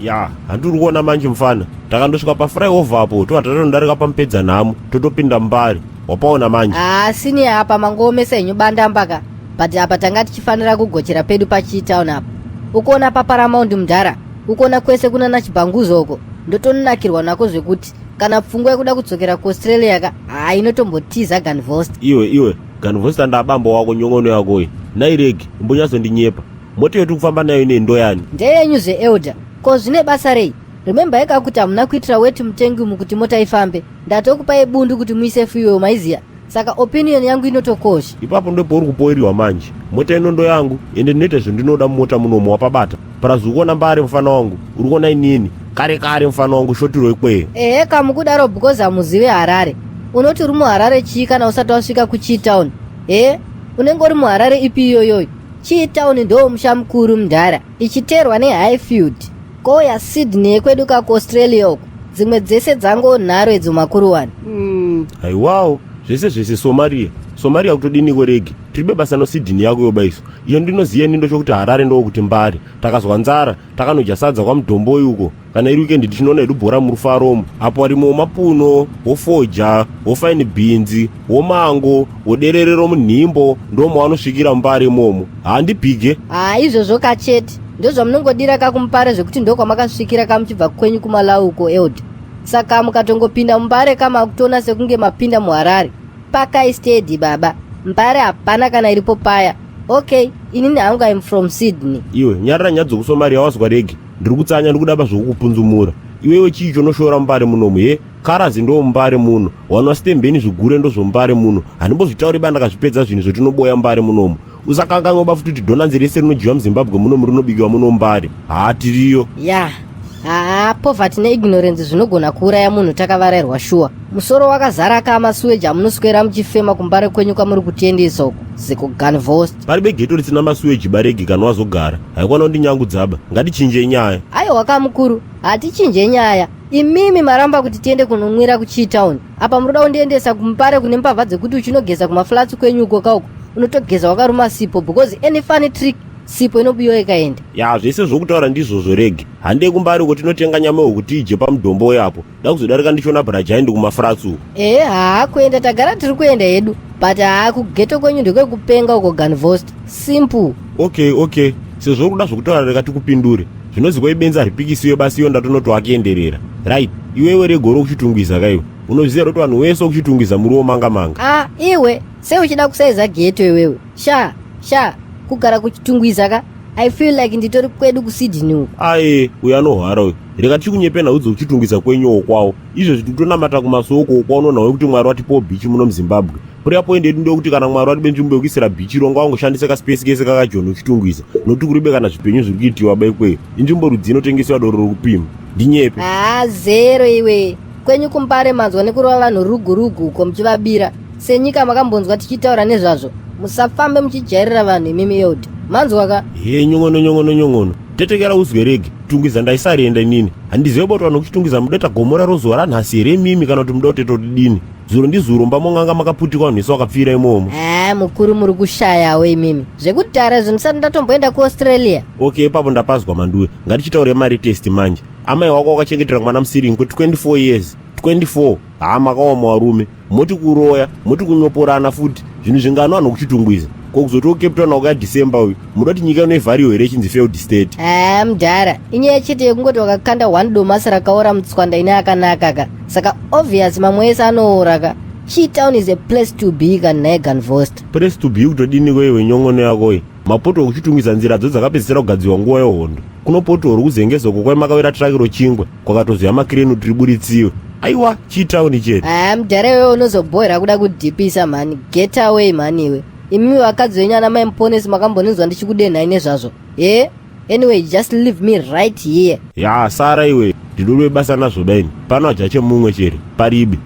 Ya, handiri kuona manje mfana. Takandosvika paflyover apo, tobva tatondarika pamupedza nhamo, totopinda mubari. Wapaona manje. Haa senior, apa mangoomesa henyu bandamba ka, but apa tanga tichifanira kugochera pedu paChitown apa. Ukuona paParamount mudhara, ukuona kwese kunana Chibhanguzo uko, ndotonakirwa nako zvekuti kana pfungwa yekuda kudzokera kuAustralia ka, haa, inotombotiza Ganvost. Iwe iwe, Ganvosta ndabambo wako nyongono yakoyi. Nairegi, umbonyatsondinyepa. Mota yotiri kufamba nayo inei ndoyani? Ndeyenyu zveelder, ko zvine basa rei? Remember eka kuti hamuna kuitira weti mutengi umu kuti mota ifambe. Ndatokupai bundu kuti muise fuel, maiziya, saka opinion yangu inotokosha. Ipapo ndopauri kupoiriwa manje. Mota ino ndo yangu, ende ndinoita zvondinoda mumota munomu, wapabata? Purazi ukuona mbare mufana wangu, uri kuona inini kare kare mufana wangu shotiro ikweyo. Ehe kamukudaro because hamuzive Harare. Unoti uri muHarare chii kana usati wasvika kuChitown? He, unenge uri muHarare ipi iyoyoyo? Chitown ndo musha mukuru mudhara, ichiteerwa neHighfield, kouya Sydney yekwedu ka kuAustralia uku. Dzimwe dzese dzango nharo idzo makuru wani. Haiwawo, zvese zvese Somalia Somalia kutodiniko regi? Tiribe basa noSydney yako yobaiso iyo. Ndinoziva ini ndochokuti Harare ndokuti mbare. Takazwa nzara takanodya sadza kwamudhomboi uko. Kana iri weekend tichinoona hedu bhora murufaromo apo arimo womapuno wofoja wofaini bhinzi womango wodererero munhimbo ndomawanosvikira mubare imomo. Handibhige. Haa, izvozvo kachete ndozvamunongodira kakuMupare zvekuti ndokwamakasvikira kamuchibva kwenyu kuMalawi uko elder. Saka mukatongopinda muMbare kamakutoona sekunge mapinda muHarare. Pakai steady baba, Mbare hapana kana iripo paya. Okay, inini hangu I'm from Sydney. Iwe nyarara nyaya dzokuSomaria, wazwa rege? Ndiri kutsanya, ndikudaba zvokukupunzumura. Iwewe chii chonoshora mubare munomu he? Karazi ndo mubare muno, wanwa stembeni zvigure ndozvomubare muno. Handimbozvitauri ba, ndakazvipedza zvinhu zvetinoboya mubare munomu. Usakanganwa ba futi kuti dhonanzi rese rinodyiwa muZimbabwe munomu rinobikiwa muno mubare. Haa, tiriyo. Ya, haa, poverty neignorance zvinogona kuuraya munhu takavarairwa shuwa. Musoro wakazara kama sewage amunoswera muchifema kuMbare kwenyu kwamuri kutiendesa uko ziko Ganvost. Pari begeto risina masuweji baregi kana wazogara. Haikwana kundinyangu dzaba. Ngatichinje nyaya. Aiwa kamukuru, hatichinje nyaya. Imimi maramba kuti tiende kunonwira kuChitown, apa muroda kundiendesa kuMbare kune mbavha dzekuti uchinogeza kumaflats kwenyu uko kauko unotogeza wakaruma sipo, because any funny trick sipo inobiwa ikaenda. Ya, zvese zvokutaura ndizvozvo rege. Handei kuMbare uko tinotenga nyama yokuti tidye pamudhombo yapo. Da kuzodarika ndichiona bharajaindi kumaflats uko. Ehe, haa, kuenda tagara tiri kuenda hedu, but haa, kugeto kwenyu ndekwekupenga uko Ganvost, simple. Okay, sezvo uri kuda zvokutaura rega tikupindure. Zvinozikwa ibenzi haripikisiwe basi iyo ndatonoti wakuenderera. Right, iwewe regoro kuchitungwiza kaiwe. Unoziva kuti vanhu wese kuchitungwiza muri womanga manga. Ah, iwe sei uchida kusaiza geto iwewe? Sha sha, kugara kuchitungwiza ka, I feel like nditori kwedu kuSydney uko. Aye, uyo anohwara uyu. Rega tichikunyepe nhau dzekuchitungwiza kwenyuwo kwawo. Izvezvi tikutonamata kumasoko kwaunoona kuti Mwari watipawo bhichi muno muZimbabwe. Prayer point yedu ndeyekuti kana Mwari watipe nzvimbo yekuisira bhichi ronga wangoshandisa kaspace kese kakajoni uchitungwiza, nokuti kuribe kana zvipenyu zviri kuitiwa baikweyo. Inzvimbo rudzi inotengesewa doro rokupima? Ndinyepe. Haa, zero iwe. Kwenyu kuMbare manzwa nekurova vanhu rugu rugu uko muchivabira. Senyika makambonzwa tichitaura nezvazvo? Musafambe muchijairira vanhu imimi elder, manzwa ka? He, nyongono nyongono nyongono, tetekera uzwe rege. Tungwiza ndaisarenda inini. Handizive kuti vanhu kuchitungwiza mudoita gomora rozuva ranhasi here imimi, kana kuti muda kuteta kuti dini? Zuro ndizuro mba monganga makaputikwa, vanhu vese wakapfira imomo. Haa mukuru, muri kushayawo imimi zvekudhara izvo ndisati ndatomboenda kuAustralia. Okay, ipapo ndapazwa manduwe. Ngatichitaure mari test manje. Amai wako wakachengetera mwana musiringi kwe24 years, 24. Haa, makaoma varume. Moti kuroya, moti kunyoporana futi. Zvinhu zvingano vanhu kuchitungwiza? Ko kuzotiwo Cape Town wauya December uyu, muda kuti nyika inoivhariwo here ichinzi failed state? Haa mudhara, inyaya chete yekungoti wakakanda one domasi rakaora mutswanda ine akanaka ka, saka obvious mamwe ese anoora ka. Chitown is a place to be kana Ganvost. Place to be kutodiniko iwe nyongono yakoyi? Mapoto okuchitungwiza nzira dzo dzakapedzisira kugadzirwa nguva yehondo. Kunopoto uri kuzengeza uko kwai makawira traki rochingwa kwakatozoya makireni kuti riburitsiwe. Aiwa, chitauni chete. Haa mudhara iwewe, unozobhoera kuda kudhipisa mhani. Get away mhani iwe. Imimi vakadzi venyu ana mai Muponesi makambonzwa ndichikudenhai nezvazvo? He, anyway, just leave me right here. Ya, sara iwe, ndinodiwe basa nazvo daini pano haja chemumwe chere paribe.